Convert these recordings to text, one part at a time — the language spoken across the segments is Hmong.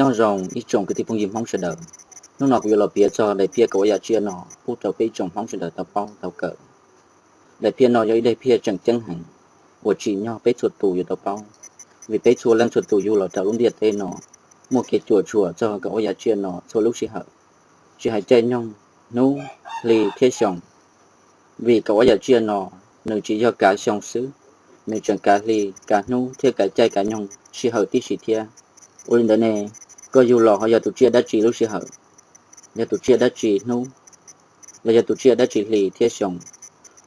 Nyob zoo ib tsoom kwv tij phooj ywg Hmoob sawv daws, hnub no kuv yuav los piav txog daim phiaj kaum ob yam tsiaj no pub rau peb ib tsoom Hmoob sawv daws tau paub tau kawm. Daim phiaj no yog ib daim phiaj tseem ceeb heev uas tsim nyog peb txhua tus yuav tau paub, vim peb txhua leej txhua tus yug los rau lub ntiaj teb no muaj kev cuam tshuam txog kaum ob yam tsiaj no txhua lub sij hawm, tsis hais caij nyoog, hnub, hli thiab xyoo. Vim kaum ob yam tsiaj no nws tsis yog kav xyoo xwb, nws tseem kav hli, kav hnub thiab kav caij kav nyoog sij hawm tib si thiab. Ua li ntawd ne, koj yug los ho yog tus tsiaj dab tsi lub sij hawm, yog tus tsiaj dab tsi hnub, los yog tus tsiaj dab tsi hli thiab xyoo.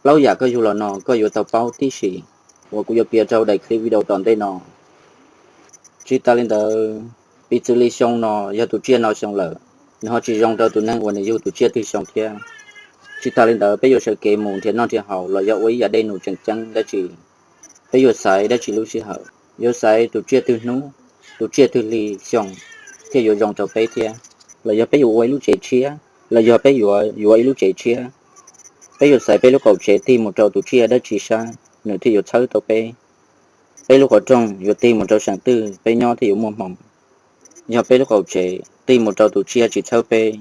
Plaub yam koj yug los no koj yuav tau paub tib si uas kuv yuav piav rau daim clip video tom ntej no. Tsis tas li ntawd, piv txwv li xyoo no yog tus tsiaj no xyoo lawm, nws ho tsis zoo rau tus neeg uas nws yug tus tsiaj twg xyoo thiab. Tsis tas li ntawd, peb yuav sawv kev mus nrhiav noj nrhiav haus los yog ua ib yam dej num tseem ceeb dab tsi, peb yuav xaiv dab tsi lub sij hawm, yuav xaiv tus tsiaj twg hnub, tus tsiaj twg hli xyoo thiaj yuav zoo rau peb thiab. Los yog peb yuav ua ib lub tsev tshiab, los yog peb yuav yuav ib lub tsev tshiab, peb yuav xaiv peb lub qaum tsev tig mus rau tus tsiaj dab tsi sab nws thiaj yuav txhawb tau peb. Peb lub qhov rooj yuav tig mus rau seem twg peb nyob thiaj yuav muaj hmoo. Yog peb lub qaum tsev tig mus rau tus tsiaj tsis txhawb peb,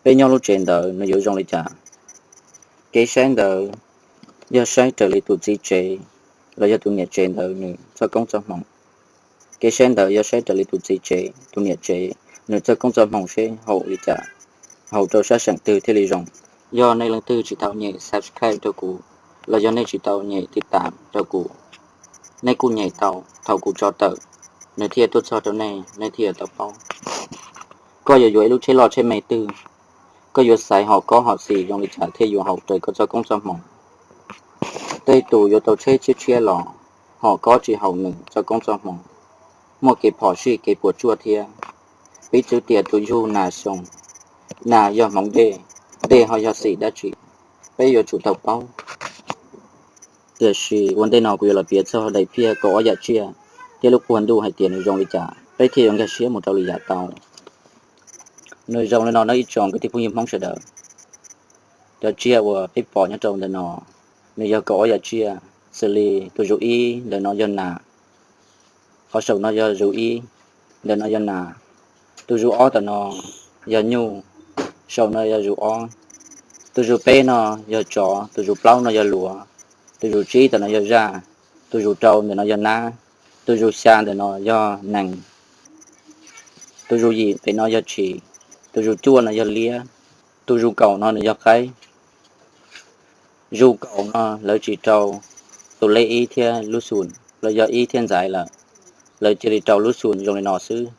peb nyob lub tsev ntawd nws yuav zoo li cas? Kev saib ntawd yog saib raws li tus txiv tsev los yog tus niam tsev ntawd nws txoj koob txoj hmoov. Kev saib ntawd yog saib raws li tus txiv tsev, tus niam tsev nws txoj koob txoj hmoov seb haum li cas, haum rau sab seem twg thiaj li zoo. Yog nej leej twg tsis tau nyem subscribe rau kuv, los yog nej tsis tau nyem tiv tam rau kuv, nej kuj nyem tau thaum kuv tso tawm, nws thiaj tuaj txog rau nej, nej thiaj tau paub. Koj yuav yuav ib lub tsheb loj tsheb me twg, koj yuav xaiv hom kob hom xim zoo li cas thiaj yuav haum raws koj txoj koob txoj hmoov. Tej tus yuav tau tsheb tshiab tshiab los hom kob tsis haum nws txoj koob txoj hmoov, muaj kev phom sij kev puas tsuaj thiab. Piv txwv tias tus yug nas xyoo, nas yog hmoov dej, dej ho yog xim dab tsi, peb yuav tsum tau paub. Tiam sis ua ntej no kuv yuav los piav txog daim phiaj kaum ob yam tsiaj thiab lub puag ntuj hais tias nws zoo li cas, peb thiaj yuav nkag siab mus rau lwm yam tau. Nws zoo li no nawb ib tsoom kwv tij phooj ywg Hmoob sawv daws. Cov tsiaj uas peb pom nyob rau ntawm no, nws yog kaum ob yam tsiaj, xws li tus zus ib ntawm no yog nas, qhov saum no yog zus ib, ntawm no yog nas, tus zus ob ntawm no yog nyuj, saum no yog zus ob, tus zus peb no yog tsov, tus zus plaub no yog luav, tus zus tsib ntawm no yog zaj, tus zus rau ntawm no yog nab, tus zus xya ntawm no yog nees, tus zus yim pem no yog tshis, tus zus cuaj no yog liab, tus zus kaum no nws yog qaib. Zus kaum no lawv tsis rau tus lej ib thiab lub xum los yog ib thiab ntxaiv lawm, lawv cia li rau lub xum zoo li no xwb,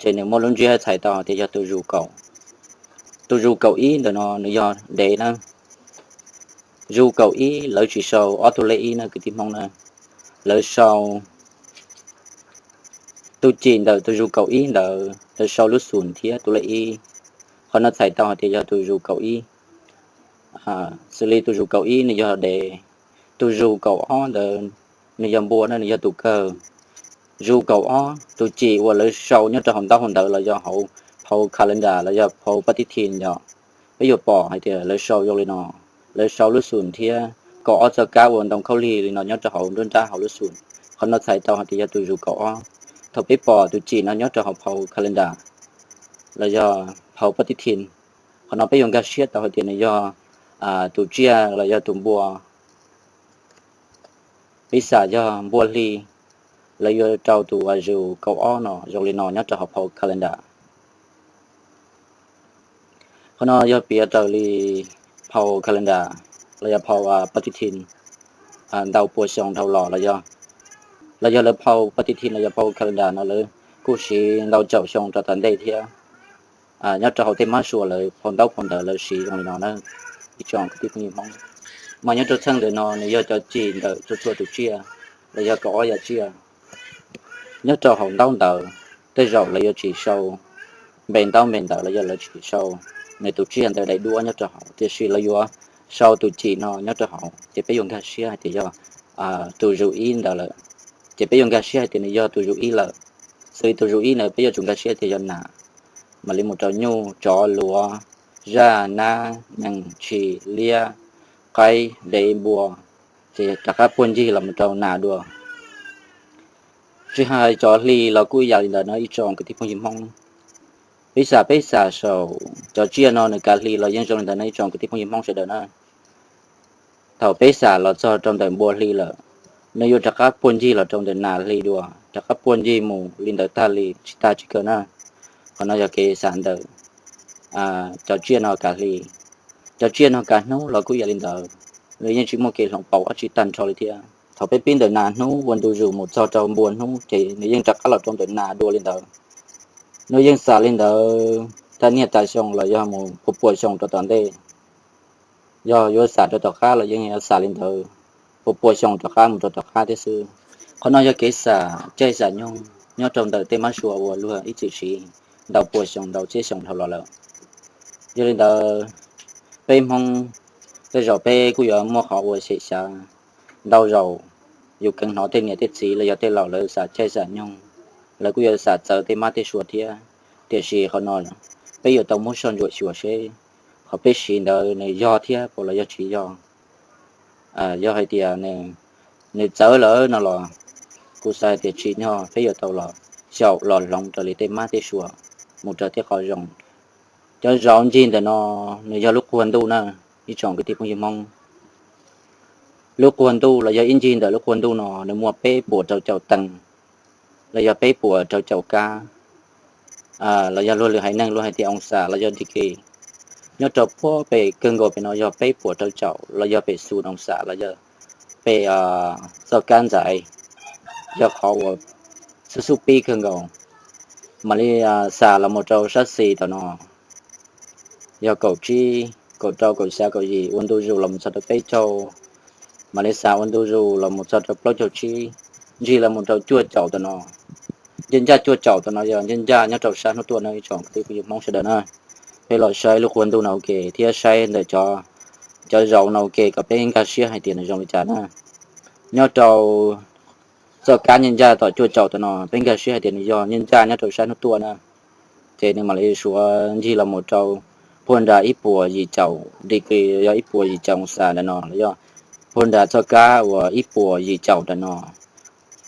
ces nws muaj lub ntsiab txhais tau tias yog tus zus kaum. Tus zus kaum ib ntawm no nws yog dev na. Zus kaum ib lawv tsis sau ob tug lej ib na kwv tij Hmoob na, lawv sau tus cim ntawm tus zus kaum ib ntawd, lawv sau lub xum thiab tus lej ib. Qhov no txhais tau hais tias yog tus zus kaum ib. Xws li tus zus kaum ib nws yog dev, tus zus kaum ob ntawd nws yog npua na, nws yog tus kawg. Zus kaum ob tus cim uas lawv sau nyob rau hauv ntaub hauv ntawv los yog hauv phau calendar los yog phau paj tib thi yom, peb yuav pom hais tias lawv sau zoo li no, lawv sau lub xum thiab kaum ob txoj kab ua ntoo khaub lig li no nyob rau hauv nruab nrab hauv lub xum. Qhov no txhais tau hais tias yog tus zus kaum ob. Thaum peb pom tus cim no nyob rau hauv phau calendar los yog phau paj tib thi, qhov no peb yuav nkag siab tau hais tias nws yog tus tsiaj los yog tus npua. Piv xam yog npua hli, lawv yuav rau tus zus kaum ob no zoo li no nyob rau hauv phau calendar. Qhov no yog piav raws li phau calendar los yog phau paj tib thi ntau pua xyoo dhau los los yog, los yog lawv phau paj tib thi los yog phau calendar no lawv kuj siv ntau caum xyoo rau tom ntej thiab. Nyob rau hauv tej mab sua lawv phau ntaub phau ntawv lawv siv zoo li no na, ib tsoom kwv tij phooj ywg Hmoob. Mas nyob rau txheej ntawm no nws yog cov cim ntawm txhua txhua tus tsiaj los yog kaum ob yam tsiaj. Nyob rau hauv ntaub ntawv tej zaum lawv yuav tsis sau npe ntaub npe ntawv los yog lawv tsis sau nws tus tsiaj ntawd daim duab nyob rau hauv, tiam sis lawv yuav sau tus cim no nyob rau hauv, ces peb yuav nkag siab hais tias yog tus zus ib ntawd lawm. Ces peb yuav nkag siab hais tias nws yog tus zus ib lawm. Xws li tus zus ib ntawd peb yuav tsum nkag siab tias yog nas, mam li mus rau nyuj, tsov, luav, zaj, nab, nees, tshis, liab, qaib, dev, npua, ces rov qab puag ncig los mus rau nas dua. Tsis hais cov hli los kuj ib yam li ntawd no ib tsoom kwv tij phooj ywg Hmoob. Peb xam, peb xam saum cov tsiaj no nws kav hli los yeej zoo li ntawd no ib tsoom kwv tij phooj ywg Hmoob sawv daws na. Thaum peb xam los txog rau ntawm npua hli lawm, nws yuav rov qab puag ncig los rau ntawm nas hli dua, rov qab puag ncig mus li ntawd tag li tsis tag tsis kawg na. Qhov no yog kev xam ntawm cov tsiaj no kav hli. Cov tsiaj no kav hnub los kuj yog li ntawd, nws yeej tsis muaj kev hloov pauv dab tsi tag nrho li thiab. Thaum peb pib ntawm nas hnub ua ntu zus mus txog rau npua hnub ces nws yeej rov qab los rau ntawm nas dua li ntawd. Nws yeej xam li ntawd tas niaj tas xyoo los yog mus pua pua xyoo rau tom ntej. Yog yuav xam rau tom qab los yeej yuav xam li ntawd, pua pua xyoo rov qab mus rau tom qab thiab xwb. Qhov no yog kev xam caij xam nyoog nyob rau ntawm tej mab sua uas luag ib txwm siv ntau pua xyoo ntau txhiab xyoo dhau los lawm. Yog li ntawd, peb Hmoob tej zaum peb kuj yuav muaj qhov uas xyem xyav ntau zaus. Yus kheev hnov tej niam tej txiv los yog tej laus lawv xam caij xam nyoog, lawv kuj yuav xam txawv tej mab tej sua thiab. Tiam sis qhov no peb yuav tau muab soj ntsuam xyuas seb qhov peb siv ntawd nws yog thiab puas los yog tsis yog. Yog hais tias nws txawv lawm no los kuv xav hais tias tsim nyog peb yuav tau los xyaum los hloov raws li tej mab tej sua mus raws tej qhov zoo. Cov zauv ncig ntawm no nws yog lub quag ntuj na, ib tsoom kwv tij phooj ywg Hmoob. Lub quag ntuj los yog ib ncig ntawm lub quag ntuj no nws muaj peb puas rau caum teev, los yog peb puas rau caum kab, los yog luag lwm haiv neeg luag hais tias oo xam los yog degree. Nyob rau puag pem kawg nkaus pem no yog peb puas rau caum los yog pem xus oo xam los yog pem txoj kab ntxaiv, yog qhov uas xub xub pib kawg nkaus. Mam li xam los mus rau sab xis tom no, yog kaum tsib, kaum rau, kaum xya, kaum yim, ua ntu zus los mus txog rau peb caug. Mam li xam ua ntu zus los mus txog rau plaub caug tsib, ncig los mus rau cuaj caum tom no. Ncaj ncaj cuaj caum tom no yog ncaj ncaj nyob rau sab hnub tuaj no ib tsoom kwv tij phooj ywg Hmoob sawv daws na. Peb los saib lub quag ntuj no ua ke thiab saib ntawm cov, cov zauv no ua ke kom peb nkag siab hais tias nws zoo li cas na. Nyob rau txoj kab ncaj ncaj tom cuaj caum tom no peb nkag siab hais tias nws yog ncaj ncaj nyob rau sab hnub tuaj na. Ces nws mam li suav ncig los mus rau puag nram ib puas yim caum degree, yog ib puas yim caum oo xam ntawm no los yog puag nram txoj kab uas ib puas yim caum ntawm no.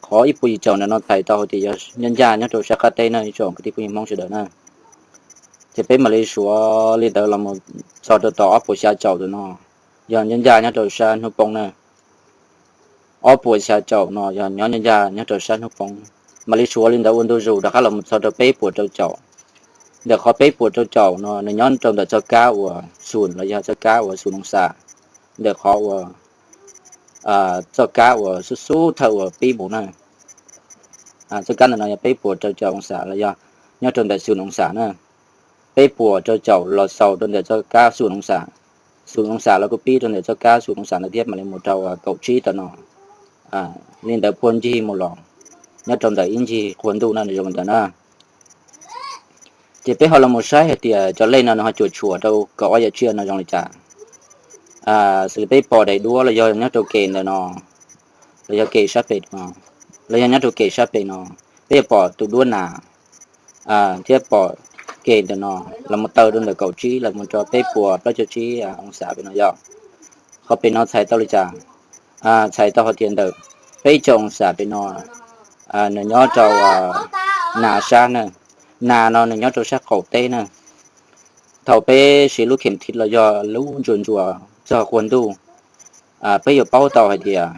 Qhov ib puas yim caum ntawm no txhais tau hais tias yog ncaj ncaj nyob rau sab qab teb na ib tsoom kwv tij phooj ywg Hmoob sawv daws na. Ces peb mam li suav li ntawd los mus txog rau tom ob puas xya caum ntawm no, yog ncaj ncaj nyob rau sab hnub poob na. Ob puas xya caum no yog nyob ncaj ncaj nyob rau sab hnub poob. Mam li suav li ntawd ua ntu zus rov qab los mus txog rau peb puas rau caum. Ntawm qhov peb puas rau caum no nws nyob rau ntawm txoj kab uas xus los yog txoj kab uas xus oo xam. Ntawm qhov uas txoj kab uas xub xub thawj uas pib mus na, txoj kab ntawm no yog peb puas rau caum oo xam los yog nyob rau ntawm xus oo xam na. Peb puas rau caum los xaus rau ntawm txoj kab xus oo xam. Xus oo xam los kuj pib rau ntawm txoj kab xus oo xam ntawd thiab mam li mus rau kaum tsib tom no. Li ntawd puag ncig mus los nyob rau ntawm ib ncig quag ntuj no nws zoo li ntawd na. Ces peb ho los mus saib hais tias cov lej no nws ho cuam tshuam rau kaum ob yam tsiaj no zoo li cas. Xws li peb pom daim duab los yog nyob rau kem ntawm no, los yog kem sab pem no, los yog nyob rau kem sab pem no, peb yuav pom tus duab nas thiab pom kem ntawm no los mus taw rau ntawm kaum tsib los mus rau peb puas plaub caug tsib oo xam pem no yog. Qhov pem no txhais tau li cas? Txhais tau hais tias ntawm peb caug oo xam pem no nws nyob rau nas sab na. Nas no nws nyob rau sab qaum teb na. Thaum peb siv lub khem thiv los yog lub ntsuas ntsuas txog quag ntuj, peb yuav paub tau hais tias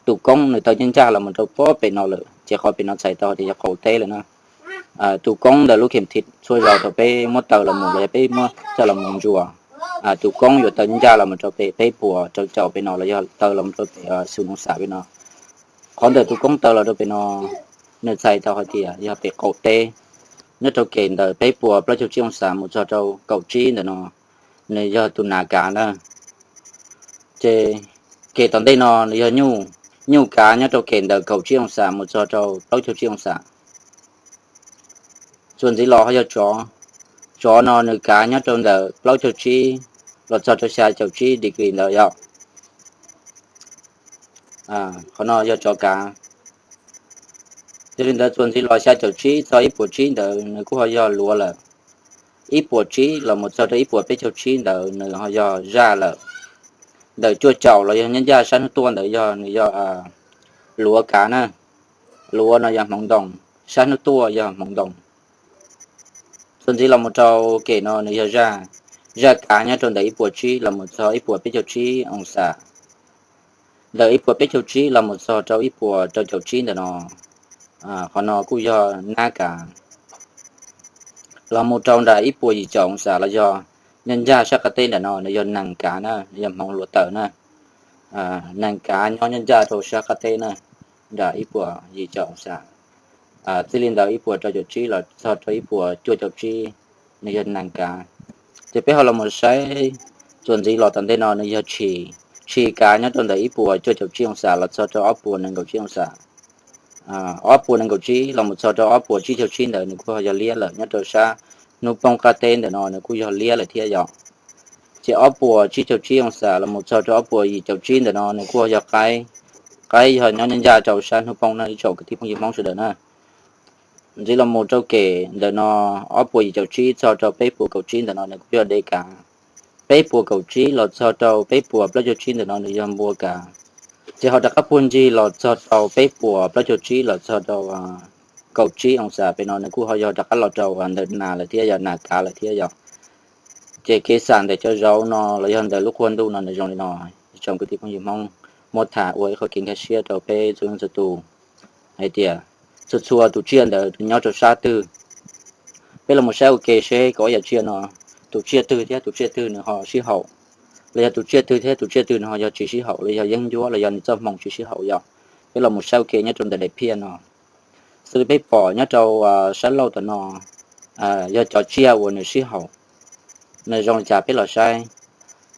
tus koob nws taw ncaj ncaj los mus rau puag pem no lawm ces qhov pem no txhais tau hais tias yog qaum teb lawm na. Tus koob ntawm lub khem thiv txhua zaus thaum peb muab taw los mus los yog peb muab coj los mus ntsuas, tus koob yuav taw ncaj los mus rau pem peb puas rau caum pem no los yog taw los mus rau pem xus oo xam pem no. Qhov ntawm tus koob taw los rau pem no nws txhais tau hais tias yog pem qaum teb, nyob rau kem ntawm peb puas plaub caug tsib oo xam mus txog rau kaum tsib ntawm no, nws yog tus nas kav na. Ces kem tom ntej no nws yog nyuj, nyuj kav nyob rau kem ntawm kaum tsib oo xam mus txog rau plaub caug tsib oo xam. Txuas ntxiv los ho yog tsov, tsov no nws kav nyob rau ntawm plaub caug tsib los txog rau xya caum tsib degree ntawd yog. Qhov no yog tsov kav. Yog li ntawd txuas ntxiv los xya caum tsib txog ib puas tsib ntawd nws kuj ho yog luav lawm. Ib puas tsib los mus txog rau ib puas peb caug tsib ntawd nws ho yog zaj lawm. Ntawm cuaj caum los yog nyob ncaj sab hnub tuaj ntawd yog nws yog luav kav na. Luav no yog hmoov ntoo, sab hnub tuaj yog hmoov ntoo. Txuas ntxiv los mus rau kem no nws yog zaj, zaj kav nyob rau ntawm ib puas tsib los mus txog ib puas peb caug tsib oo xas, ntawm ib puas peb caug tsib los mus txog rau ib puas rau caum tsib ntawm no. Qhov no kuj yog nab kav. Los mus rau nram ib puas yim caum oo xas los yog nyob ncaj sab qab teb ntawm no nws yog nees kav na, nws yog hmoov hluav taws na. Nees kav nyob nyob ncaj rau sab qab teb na, nram ib puas yim caum oo xas. Txij li ntawd ib puas rau caum tsib los txog rau ib puas cuaj caum tsib, nws yog nees kav. Ces peb ho los mus saib txuas ntxiv los tom ntej no nws yog tshis, tshis kav nyob rau ntawm ib puas cuaj caum tsib oo xas los txog rau ob puas nees nkaum tsib oo xas. Ob puas nees nkaum tsib los mus txog rau ob puas tsib caug tsib ntawd nws kuj yog liab lawm, nyob rau sab hnub poob qab teb ntawm no nws kuj yog liab lawm thiab yom. Ces ob puas tsib caug tsib oo xas los mus txog rau ob puas yim caum tsib ntawm no nws kuj yog qaib, qaib yog nyob nyob ncaj rau sab hnub poob na ib tsoom kwv tij phooj ywg Hmoob sawv daws na. Ntxiv los mus rau kem ntawm no ob puas yim caum tsib txog rau peb puas kaum tsib ntawm no nws kuj yog dev kav. Peb puas kaum tsib los txog rau peb puas plaub caug tsib ntawm no nws yog npua kav. Ces ho rov qab puag ncig los txog rau peb puas plaub caug tsib los txog rau kaum tsib oo xas pem no nws kuj ho yog rov qab los rau ntawm nas lawm thiab yog nas kav lawm thiab yom. Ces kev xam ntawm cov zauv no los yog ntawm lub qhua ntuj no nws zoo li no, tsoom kwv tij phooj ywg Hmoob, muab tham ua ib qho kev nkag siab rau peb txhua leej txhua tus hais tias txhua txhua tus tsiaj ntawd nws nyob rau sab twg. Peb los mus saib ua ke seb kom ob yam tsiaj no tus tsiaj twg thiab tus tsiaj twg nws ho sib haum, los yog tus tsiaj twg thiab tus tsiaj twg nws ho yog tsis sib haum los yog yeeb ncuab los yog nws txoj hmoo tsis sib haum yom. Peb los mus saib ua ke nyob rau ntawm daim phiaj no. Xws li peb pom nyob rau sab laug tom no yog cov tsiaj uas nws sib haum, nws zoo li cas peb los saib.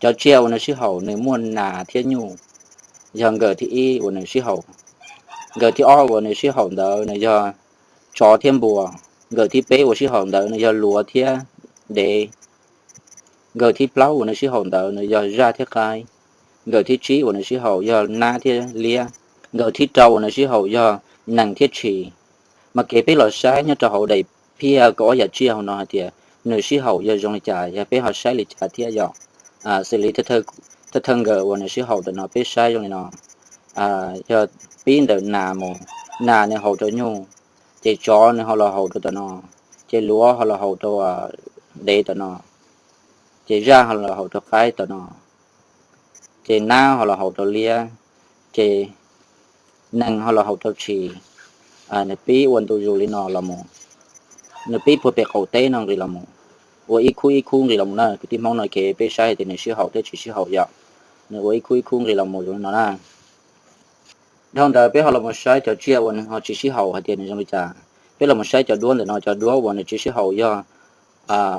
Cov tsiaj uas nws sib haum nws muaj nas thiab nyuj, yog nkawm thib ib uas nws sib haum. Nkawm thib ob uas nws sib haum ntawd nws yog tsov thiab npua. Nkawm thib peb uas sib haum ntawd nws yog luav thiab dev. Nkawm thib plaub uas nws sib haum ntawd nws yog zaj thiab qaib. Nkawm thib tsib uas nws sib haum yog nab thiab liab. Nkawm thib rau uas nws sib haum yog nees thiab tshis. Mas kev peb los saib nyob rau hauv daim phiaj kaum ob yam tsiaj hauv no hais tias nws sib haum yog zoo li cas, yog peb ho saib li cas thiab yom. Xws li thawj thawj nkawm uas nws sib haum tom no peb saib zoo li no, yog pib ntawm nas mus, nas nws haum rau nyuj, ces tsov nws ho los haum rau tom no, ces luav ho los haum rau dev tom no, ces zaj ho los haum rau qaib tom no, ces nab ho los haum rau liab, ces nees ho los haum rau tshis. Nws pib ua ntu zus li no los mus, nws pib puag pem qaum teb no nqis los mus, ua ib khub ib khub nqis los mus na. Kwv tij Hmoob no kev peb saib hais tias nws sib haum thiab tsis sib haum yom. Nws ua ib khub ib khub nqis los mus zoo li no na. Dhau ntawd peb ho los mus saib cov tsiaj uas nws ho tsis sib haum hais tias nws zoo li cas. Peb los mus saib cov duab ntawm no, cov duab uas nws tsis sib haum yog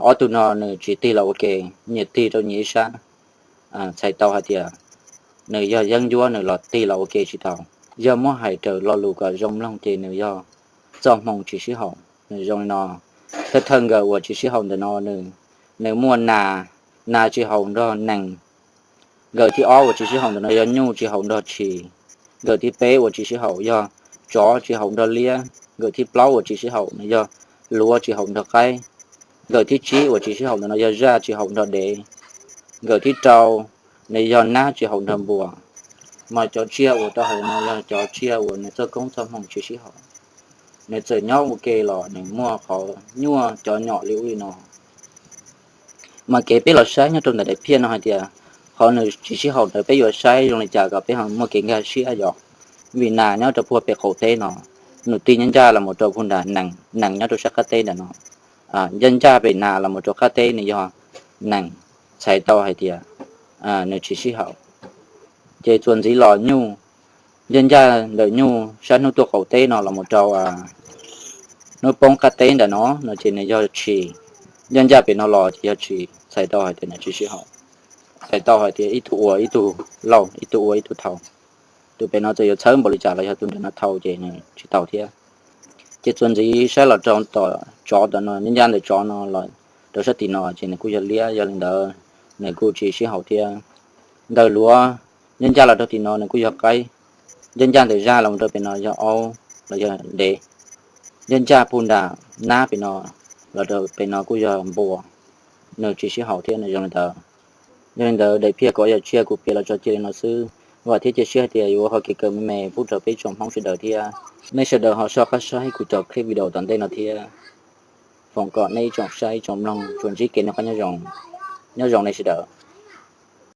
ob tug no nws tsis tig los ua ke, nyias tig rau nyias ib sab. Txhais tau hais tias nws yog yeeb ncuab nws los tig los ua ke tsis tau. Yog muab hais raws lo lus kom zoo mloog ces nws yog txoj hmoo tsis sib haum, nws zoo li no. Thawj thawj nkawm uas tsis sib haum ntawm no nws, nws muaj nas, nas tsis haum nrog nees. Nkawm thib ob uas tsis sib haum ntawm no yog nyuj tsis haum nrog tshis. Nkawm thib peb uas tsis sib haum yog tsov tsis haum nrog liab. Nkawm thib plaub uas tsis sib haum nws yog luav tsis haum nrog qaib. Nkawm thib tsib uas tsis sib haum ntawm no yog zaj tsis haum nrog dev. Nkawm thib rau nws yog nab tsis haum nrog npua. Mas cov tsiaj uas tau hais no yog cov tsiaj uas nws txoj koob txoj hmoo tsis sib haum. Nws txawm nyob ua ke los nws muaj qhov nyuaj cov nyom li ub li no. Mas kev peb los saib nyob rau ntawm daim phiaj no hais tias qhov nws tsis sib haum ntawd peb yuav saib zoo li cas kom peb ho muaj kev nkag siab yom. Vim nas nyob rau puag pem qaum teb no, nws tig ncaj ncaj los mus rau puag nram nees, nees nyob rau sab qab teb ntawm no. Ncaj ncaj pem nas los mus rau qab teb nws yog nees, txhais tau hais tias nws tsis sib haum. Ces txuas ntxiv los nyuj, ncaj ncaj ntawm nyuj sab hnub tuaj qaum teb no los mus rau hnub poob qab teb ntawm no no ces nws yog tshis. Ncaj ncaj pem no los ces yog tshis, txhais tau hais tias nws tsis sib haum. Txhais tau hais tias ib tug ua ib tug laus, ib tug ua ib tug thaus. Tus pem no txawm yuav txhawb npaum li cas los yog tus nram no thaus ces nws tsis tau thiab. Ces txuas ntxiv saib los rau tom tsov tom no, ncaj ncaj ntawm tsov no los rau sab tim no ces nws kuj yog liab, yog li ntawd nws kuj tsis sib haum thiab. Ntawm luav ncaj ncaj los rau tim no nws kuj yog qaib. Ncaj ncaj ntawm zaj los rau pem no yog aub los yog dev. Ncaj ncaj puag nram nab pem no los rau pem no kuj yog npua. Nws tsis sib haum thiab, nws zoo li ntawd. Yog li ntawd daim phiaj kaum ob yam tsiaj kuv piav los tso cia li no xwb. Vam thiab cia siab hais tias yuav ua qhov kev kawm me me pub rau peb tsoom Hmoob sawv daws thiab nej sawv daws ho soj qab saib kuv cov clip video tom ntej no thiab. Foom kom nej ib tsoom saib ib tsoom mloog tsuas ntsib kev noj qab nyob zoo, nyob zoo nej sawv daws.